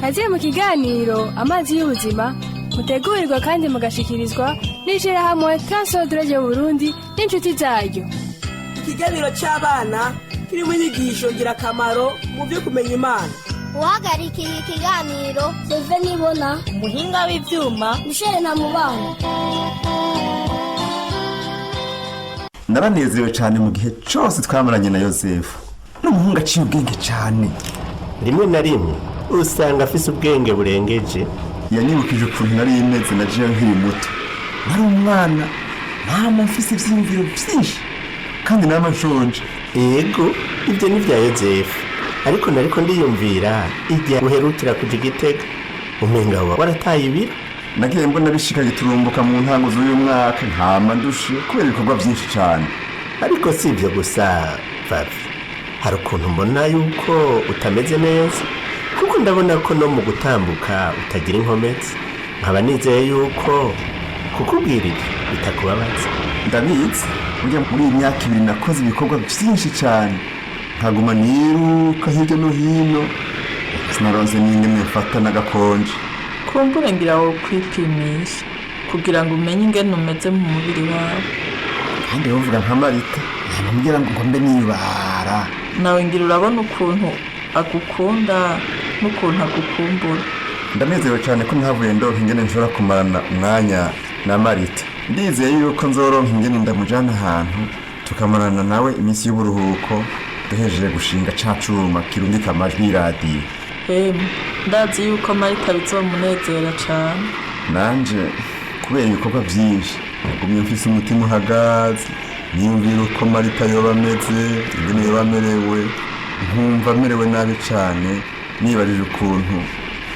Kaze mu kiganiro Amazi y'Ubuzima, mutegurirwa kandi mugashikirizwa n'ishirahamwe Transworld Radio Burundi n'inshuti zaryo. Ikiganiro cy'abana kirimo inyigisho ngirakamaro mu byo kumenya Imana. Uhagarikiye ikiganiro, Seve Nibona. Umuhinga w'ivyuma, Michel Ntamubana. Naranezerewe cyane mu gihe cyose twamaranye na Yosefu. N'umuhungu aciye ubwenge cyane. Rimwe na rimwe usanga afise ubwenge burengeje. Yanyibukije ukuntu nari imeze na jewe nkiri muto. Nari umwana, nama mfise ivyiyumviro byinshi kandi nama nshonje. Yego, ibyo ni bya Yozefu, ariko nariko ndiyumvira igihe uherukira kuja Igitega, umenga wa warataye ibiro. Nagiye mbona bishika giturumbuka mu ntango z'uyu mwaka, nkama ndushe kubera ibikorwa byinshi cyane. Ariko si ibyo gusa, Vavi, hari ukuntu mbona yuko utameze neza, kuko ndabona ko no mu gutambuka utagira inkomezi. Nkaba nizeye yuko kukubwira ibyo bitakubabaza. Ndabizi, burya muri iyi myaka 2 nakoze ibikorwa byinshi cyane, nkaguma niruka hirya no hino, sinaronse n'ingene mfata n'agakonje. Kumbure ngira wo kwipimisha kugira ngo umenye ingene umeze mu mubiri wawe. Kandi bavuga nka Marita, yamubwira ngo mbe nibara. Nawe ngira urabona ukuntu agukunda n'ukuntu agukumbura. Ndanezerewe cyane ko ntavuye ndonka ingene nshobora kumarana umwanya na Marita. Ndizeye yuko nzoronka ingene ndamujana ahantu tukamarana nawe iminsi y'uburuhuko, duhejeje gushinga ca cuma kirungika amajwi y'iradiyo. Emwe, ndazi yuko Marita bizomunezera cane. Nanje kubera ibikorwa byinshi nagumye mfise umutima uhagaze, niyumvira uko Marita yoba ameze, ingene yoba amerewe, nkumva amerewe nabi cane, nibajije ukuntu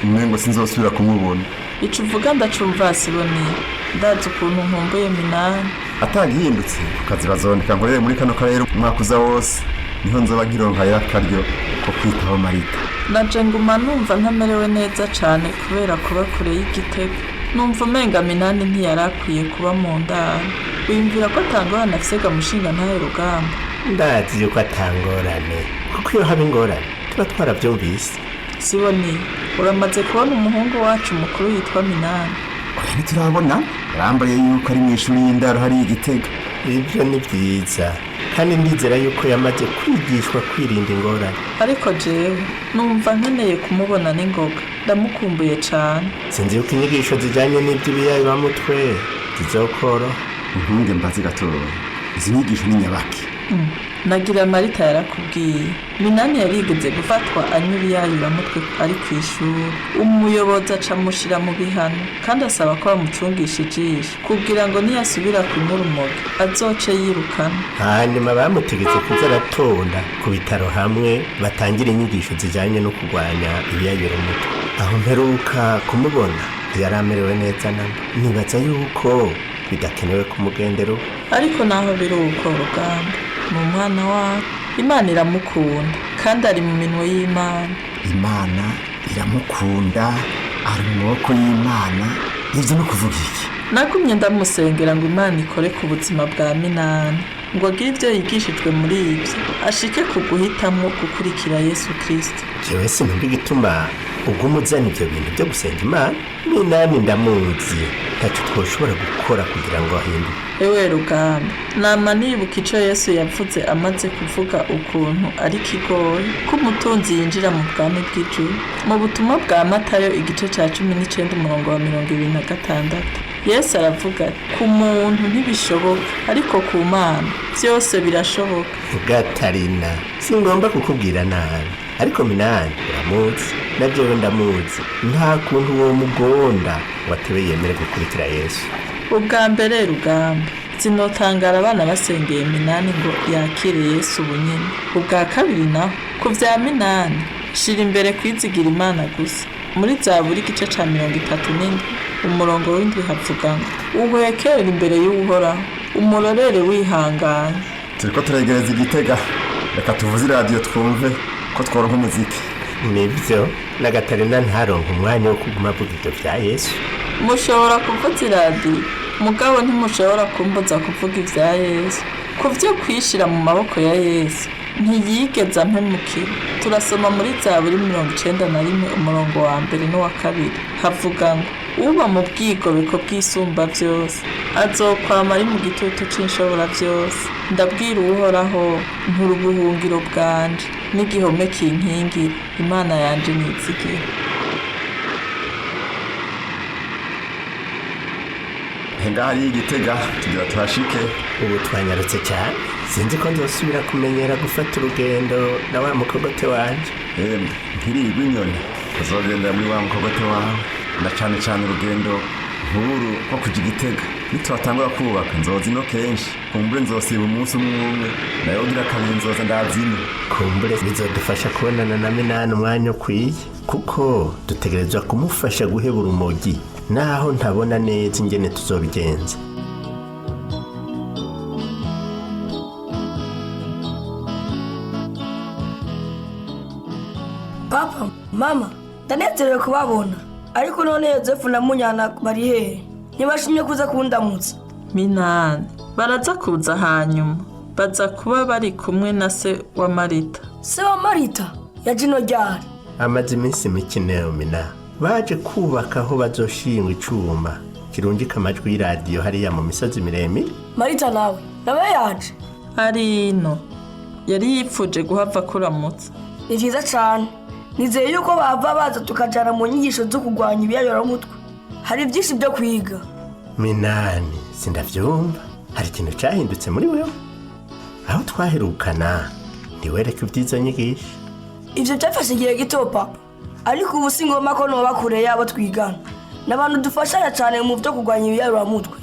umengo sinzosubira kumubona. Ico uvuga ndacumva, Siboniye. Ndazi ukuntu nkumbuye Minani. Atagihindutse, ku kazi bazondeka nkorere muri kano karere umwaka uza wose, niho nzoba nkironka rero akaryo ko kwitaho Marita. Naje nguma numva ntamerewe neza cane kubera kuba kure y'Igitega. Numva umenga Minani ntiyari akwiye kuba mu ndaro. Wiyumvira ko atangorane afise ga mushinga ntahe Rugamba? Ndazi yuko atangorane, kuko iyo haba ingorane tuba twarabyumvise. Siboniye, uramaze kubona umuhungu wacu mukuru yitwa Minani? Oya, ntiturabona. Yarambariye yuko ari mu ishuri y'indaro hariya Igitega. Ibyo ni byiza, kandi ndizera yuko yamaze kwigishwa kwirinda ingorane. Ariko jewe numva nkeneye kumubona n'ingoga, ndamukumbuye cane. Sinzi yuko inyigisho zijanye n'iby'ibiyayibamutwe zizokoroha. Ntunge mbazi gatoya, izi nyigisho ni nyabaki? Nagira Marita yarakubwiye. Minani yarigeze gufatwa anywa ibiyayuramutwe ari ku ishuri. Umuyobozi aca amushira mu bihano, kandi asaba ko bamucungisha ijisho kugira ngo niyasubira kunywa urumogi azoce yirukana. Hanyuma bamutegetse kuza aratonda ku bitaro hamwe batangira inyigisho zijanye no kurwanya ibiyayuramutwe. Aho mperuka kumubona ntiyari amerewe neza namba. Nibaza yuko bidakenewe kumugendera ubu. Ariko naho biri uko, Rugamba, ni umwana wawe. Imana iramukunda kandi ari mu minwe y'Imana. Imana iramukunda, ari mu maboko y'Imana, ibyo no kuvuga iki? Nagumye ndamusengera ngo Imana ikore ku buzima bwa Minani, ngo agire ibyo yigishijwe muri ibyo, ashike ku guhitamwo gukurikira Yesu Kristo. Jewe sinumva igituma uguma uzana ivyo bintu byo gusenga Imana. Minani ndamuzi, ntaco twoshobora gukora kugira ngo ahinduke. Ewe Rugamba, nama nibuka ico Yesu yavuze amaze kuvuga ukuntu ari kigoye ko umutunzi yinjira mu bwami bw'ijuru. Mu butumwa bwa Matayo, igice ca 19, umurongo wa 26, Yesu aravuga ati: "Ku muntu ntibishoboka, ariko ku Mana byose birashoboka." Gatarina, singomba kukubwira nabi, ariko Minani uramuzi na jewe ndamuzi. Nta kuntu uwo mugonda ngo atebe yemere gukurikira Yesu. Ubwa mbere, Rugamba, sinotangara abana basengeye Minani ngo yakire Yesu ubunyene. Ubwa kabiri naho, ku vya Minani, shira imbere kwizigira Imana gusa. Muri Zaburi, igice ca 37, umurongo w'7, havuga ngo: "Uhwekere imbere y'Uhoraho, umurorere wihanganye." Turiko turegereza Igitega, reka tuvuze iradiyo twumve ko tworonka umuziki. Nibyo, na Gatarina ntaronka umwanya wo kuguma avuga ibyo bya Yesu. Mushobora kuvuza iradiyo, mugabo ntimushobora kumbuza kuvuga ibya Yesu. Ku byo kwishira mu maboko ya Yesu, ntiyigeze ampemukira. Turasoma muri Zaburi 91 umurongo wa mbere n'uwa kabiri. Havuga ngo uba mu bwigobeko bw'isumba byose azokwama ari mu gitutu c'inshobora byose. Ndabwira Uhoraho ntura ubuhungiro bwanje n'igihome kinkingira, Imana yanje nizigira. Ngaha hariyo Igitega, tugira tuhashike. Ubu twanyarutse cyane, sinzi ko nzosubira kumenyera gufata urugendo na wa mukogote wanje. Emwe, ntirigwa inyoni uzogendera muri wa mukogote wawe, na cane cane urugendo nkuru nko kuja Igitega. Nitwatangura kubaka nzoza ino kenshi, kumbure nzosiba umunsi umwe umwe, nayo ugira kabiri nzoza ndazino. Kumbure bizodufasha kubonana na Minani umwanya ukwiye, kuko dutegerezwa kumufasha guheba urumogi, naho ntabona neza ingene tuzobigenza. Papa, mama, ndanezerewe kubabona. Ariko none Yozefu na Munyana bari hehe? Ntibashimye kuza kundamutsa. Minani, baraza kuza hanyuma, baza kuba bari kumwe na se wa Marita. Se wa Marita yaje ino ryari? Amaze iminsi mike Mina. Baje kubaka aho bazoshinga icuma kirungika amajwi y'iradiyo hariya mu misozi miremire. Marita nawe yaje? Ari ino, yari yipfuje guhava kuramutsa. Ni vyiza cane. Nizeye yuko bava baza tukajana mu nyigisho zo kurwanya ibiyayoramutwe. Hari byinshi byo kwiga. Minani, sindavyumva, hari ikintu cyahindutse muri wewe aho twaherukana. Ntiwereke ibyizo nyigisho. Ivyo byafashe igihe gito papa, ariko ubu si ngombwa ko noba kure yabo twigana. Ni abantu dufashanya cane mu byo kurwanya ibiyayoramutwe.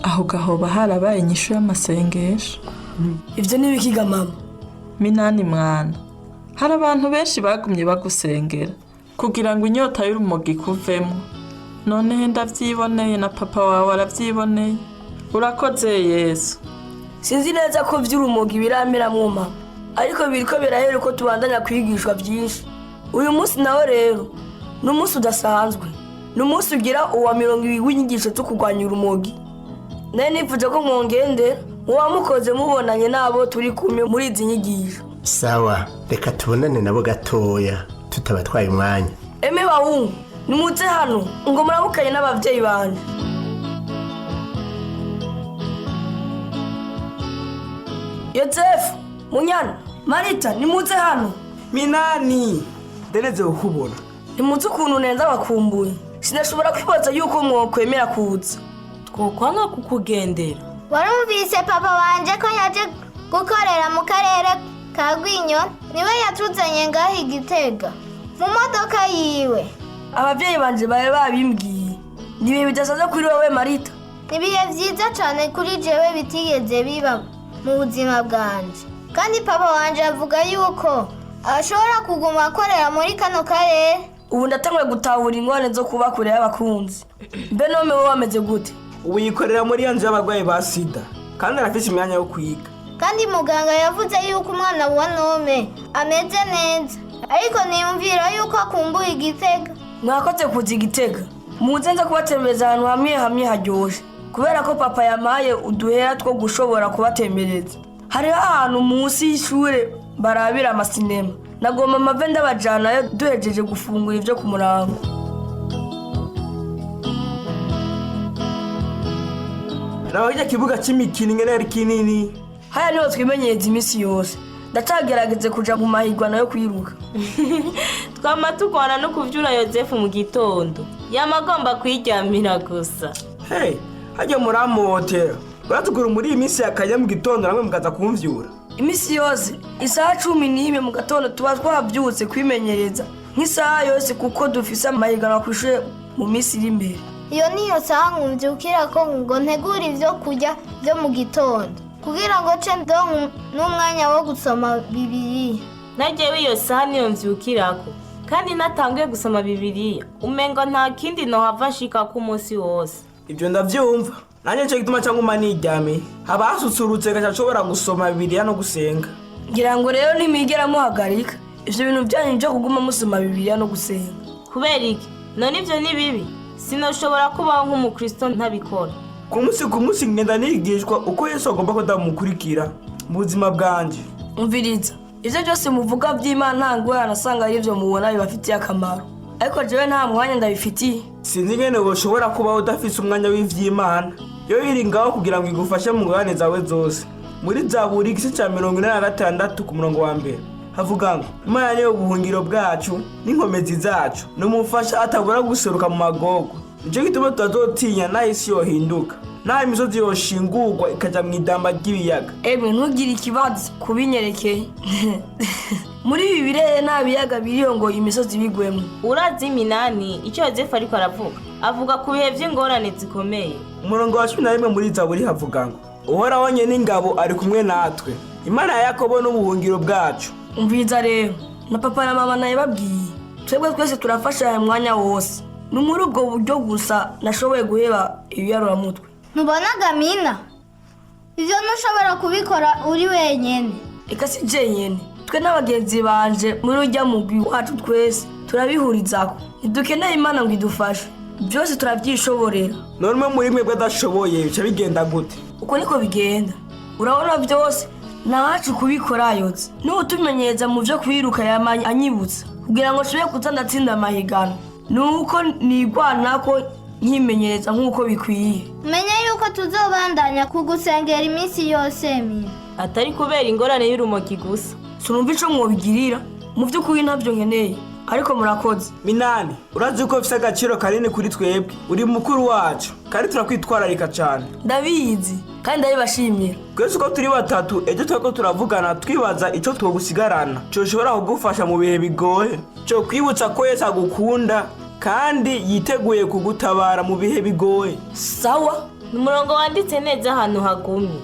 Aho gahoba harabaye inyishu y'amasengesho. Ivyo ni ibikiga mama? Minani mwana, hari abantu benshi bagumye bagusengera kugira ngo inyota y'urumogi ikuvemo. Noneho ndavyiboneye, na papa wawe aravyiboneye. Urakoze Yesu. Sinzi neza ko vy'urumogi birameramwo mama, ariko biriko birahera uko tubandanya kwigishwa vyinshi. Uyu munsi nawe rero ni umunsi udasanzwe, ni umunsi ugira uwa 20 w'inyigisho zo kurwanya urumogi. Nari nifuje ko mwongendera muba mukoze mubonanye n'abo turi kumwe muri izi nyigisho. Sawa, reka tubonane nabo gatoya tutabatwaye umwanya. Eme bahungu, nimuze hano ngo muramukanye n'abavyeyi banje. Yozefu, Munyana, Marita, nimuze hano. Minani, ndereze kukubona. Nimuze ukuntu nenza bakumbuye. Sinashobora kwibaza yuko mwokwemera kuza. Twokwanga kukugendera. Warumvise papa wanje ko yaje gukorera mu karere ka Rwinyo, niwe yatuzanye ngaho Igitega mu modoka yiwe. Abavyeyi banje bari babimbwiye. Ni ibihe bidasanzwe kuri wowe Marita. Ni ibihe vyiza cane kuri jewe bitigeze biba mu buzima bwanje. Kandi papa wanje avuga yuko ashobora kuguma akorera muri kano karere. Ubu ndatanguye gutahura ingorane zo kuba kure y'abakunzi. Mbe none wowe wameze gute? Ubu yikorera muri ya nzu y'abarwayi ba sida, kandi arafise imyanya yo kwiga. Kandi muganga yavuze yuko umwana wa Nome ameze neza, ariko niyumvira yuko akumbuye Igitega. Mwakoze kuza Igitega. Muze nza kubatembereza ahantu hamwe hamwe haryoshe, kubera ko papa yamaye uduhera two gushobora kubatembereza. Hariho ahantu munsi y'ishure barabira amasinema. Nagomba amave ndabajanayo duhejeje gufungura ivyo ku murango. Raba kirya kibuga c'imikino ingene ari kinini. Haya niho twimenyereza iminsi yose. Ndacagerageze kuja mu mahigwana yo kwiruka. Twama tugwana no kuvyura Yozefu mu gitondo, yama agomba kwiryamira gusa. Hey, harya muramuhotera uratugura muri iyi minsi yakajya mu gitondo namwe mukaza kumvyura. Iminsi yose isaha 11 mu gatondo tuba twavyutse kwimenyereza nk'isaha yose, kuko dufise amahiganwa kw'ishure mu minsi iri imbere. Iyo niyo saha nkumvyukira ko ngo ntegure ivyo kurya vyo mu gitondo, kugira ngo nce ndonke n'umwanya wo gusoma Bibiliya. Najewe iyo saha niyo mvyukirako, kandi natanguye gusoma Bibiliya umengo nta kindi nohava nshikako umunsi wose. Ivyo ndavyumva, nanjye nico gituma ca nguma niryamiye. Haba hasusurutse gaca nshobora gusoma Bibiliya no gusenga. Ngira ngo rero ntimwigera muhagarika ivyo bintu vyanyu vyo kuguma musoma Bibiliya no gusenga. Kubera iki? None ivyo ni bibi? Sinoshobora kubaho nk'umukristo ntabikora. Ku munsi ku munsi ngenda nigishwa uko Yesu agomba ko ndamukurikira mu buzima bwanje. Umviriza, Ibyo byose muvuga by'Imana nta ngorane, asanga ari byo mubona bibafitiye akamaro, ariko jewe nta mwanya ndabifitiye. Sinzi ingene woshobora kubaho udafise umwanya w'ivy'Imana. Yo iri ngaho kugira ngo igufashe mu ngorane zawe zose. Muri Zaburi igice ca 46 ku murongo wa mbere havuga ngo: "Imana niyo buhungiro bwacu n'inkomezi zacu, ni umufasha atabura guseruka mu magorwa. Nico gituma tutazotinya naho isi yohinduka, naho imisozi yoshingurwa ikaja mu idamba ry'ibiyaga." Emwe, ntugire ikibazo kubinyerekeye. Muri ibi birere nta biyaga biriyo ngo imisozi bigwemo. Urazi Minani, icyo Yozefu ariko aravuga, avuga ku bihe by'ingorane zikomeye. Umurongo wa 11 muri Zaburi havuga ngo: "Uhoraho nyene ingabo ari kumwe natwe, Imana ya Yakobo n'ubuhungiro bwacu." Umviriza rero, na papa na mama nabibabwiye, twebwe twese turafashanya umwanya wose. Ni muri ubwo buryo gusa nashoboye guheba ibiyaruramutwe. Ntubonaga Mina, ibyo ntushobora kubikora uri wenyine. Reka, si jenyine, twe n'abagenzi banje muri ujya mugwi wacu twese turabihurizako. Ntidukeneye Imana ngo idufashe, byose turabyishoborera. None umwe muri mwebwe adashoboye bica bigenda gute? Uko niko bigenda, urabona, byose ntawacu kubikora yotse n'utumenyereza mu byo kwiruka yamanye anyibutsa kugira ngo nshobore kuza ndatsinda amahiganwa, ni uko nigwanako nkimenyereza nk'uko bikwiye. Menye yuko tuzobandanya kugusengera iminsi yose, Mina. Atari kubera ingorane y'urumogi gusa. Sinumva ico mwobigirira, mu by'ukuri ntabyo nkeneye, ariko murakoze. Minani, urazi ko ufise agaciro kanini kuri twebwe. Uri mukuru wacu kandi turakwitwararika cane. Ndabizi kandi ndabibashimira. Twese uko turi batatu, ejo turiko turavugana twibaza ico twogusigarana coshobora kugufasha mu bihe bigoye, co kwibutsa ko Yesu agukunda kandi yiteguye kugutabara mu bihe bigoye. Sawa. Ni umurongo wanditse neza ahantu hagumye.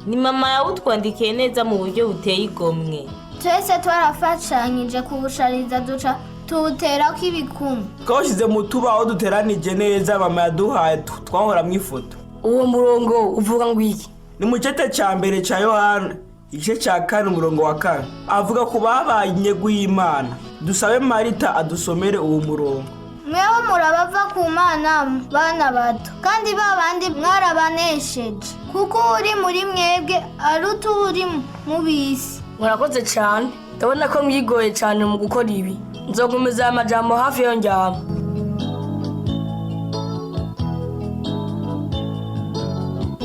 Ni mama yawutwandikiye neza mu buryo buteye igomwe. Twese twarafashanyije kuwushariza, duca tuwuterako ibikumwe. Twawushize mu tubaho duteranije neza mama yaduhaye twahoramwo ifoto. Uwo murongo uvuga ngo iki? Ni mu cete ca mbere ca Yohana igice ca 4 umurongo wa 4, avuga ku babaye inyegu y'Imana. Dusabe Marita adusomere uwo murongo. Mweho murabava ku Mana, bana bato, kandi ba bandi mwarabanesheje, kuko uri muri mwebwe aruta uri mu bisi. Murakoze cyane, ndabona ko mwigoye cyane mu gukora ibi. Nzogumiza aya majambo hafi yo njyama.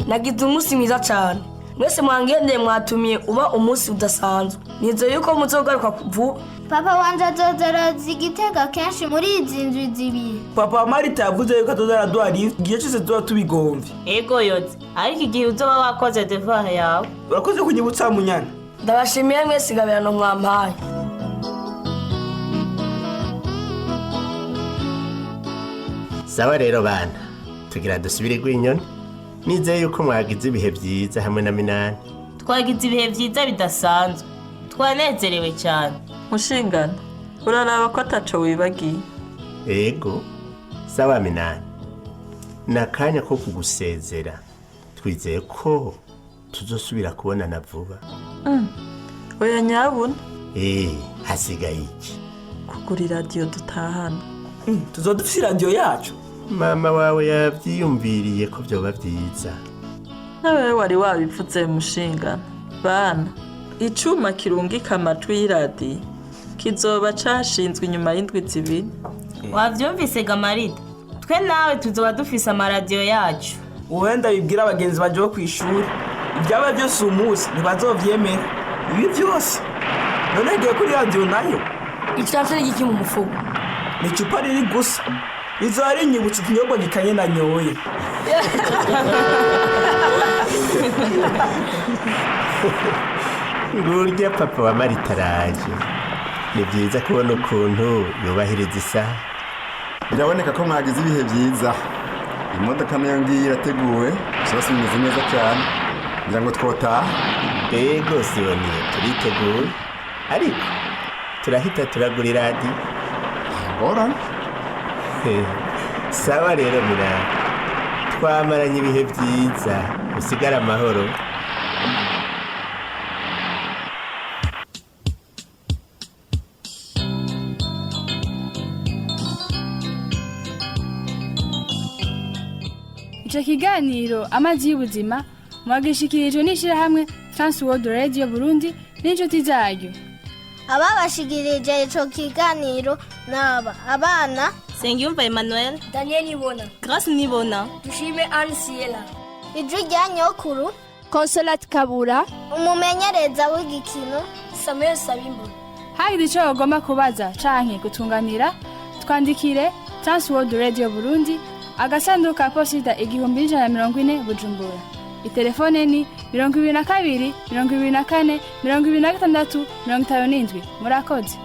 Nagize umunsi mwiza cyane. Mwese mwangendeye, mwatumiye uba umunsi udasanzwe. Nizeye yuko muzogaruka vuba. Papa wanje azozaraza Igitega kenshi muri izi ndwi 2. Papa wa Marita yavuze yuko azoza araduha lift igihe cyose tuba tubigomvye. Ego Yoze, ariko igihe uzoba wakoze devoir yawe. Urakoze kunyibutsa, Munyana. Ndabashimiye mwese ingabirano mwampaye. Sawa rero bana, tugira dusubire rw'inyoni. Nizeye yuko mwagize ibihe byiza hamwe na Minani. Twagize ibihe byiza bidasanzwe, twanezerewe cyane. Mushingana, uraraba ko ataco wibagiye. Ego, sawa Minani, ni akanya ko kugusezera. Twizeye ko tuzosubira kubonana vuba. Oya nyabuna. Eh, hasigaye iki? Kugura iradiyo dutahana. Tuzoba dufise iradiyo yacu. Mama wawe yabyiyumviriye ko byoba byiza. Nawe wari wabivuze, Mushingana. Bana, icuma kirungika amajwi y'iradiyo kizoba cashinzwe inyuma y'indwi 2. Wavyumvise Gamarita, twe nawe tuzoba dufise amaradiyo yacu. Wenda bibwira abagenzi banje bo kw'ishuri ibyaba byose uyu munsi ntibazovyemera ibi byose. None ngiye kuri radiyo nayo. Icyo ni igiki mu mufuko? Ni icupa riri gusa, rizoba rinyibutsa ikinyobwa gikanye nanyoye. Ngurya papa wa Marita araje. Ni byiza kubona ukuntu yubahiriza isaha. Biraboneka ko mwagize ibihe byiza. Imodoka nayo ngiyi irateguwe, byose bimeze neza cyane. Ngira ngo twotaha. Ego Siboniye, turiteguye, ariko turahita turagura iradiyo. Ngorane. Sawa rero Minani, twamaranye ibihe byiza, usigare amahoro. Icyo kiganiro Amazi y'Ubuzima mwagishikirijwe n'ishyirahamwe Trans World Radio Burundi n'inshuti zaryo. Ababashikirije ico kiganiro naba abana Sengiyumva Emmanuel, Daniel Nibona, Grace Nibona, Dushime Anne Siela, Ijwi rya nyokuru, Consolate Kabura, umumenyereza w'igikino Samuel Sabimbo. Hagize ico bagomba kubaza canke gutunganira, twandikire Transworld Radio Burundi, agasanduku ka posita 1140, Bujumbura. Itelefone ni 22 24 26 57. Murakoze.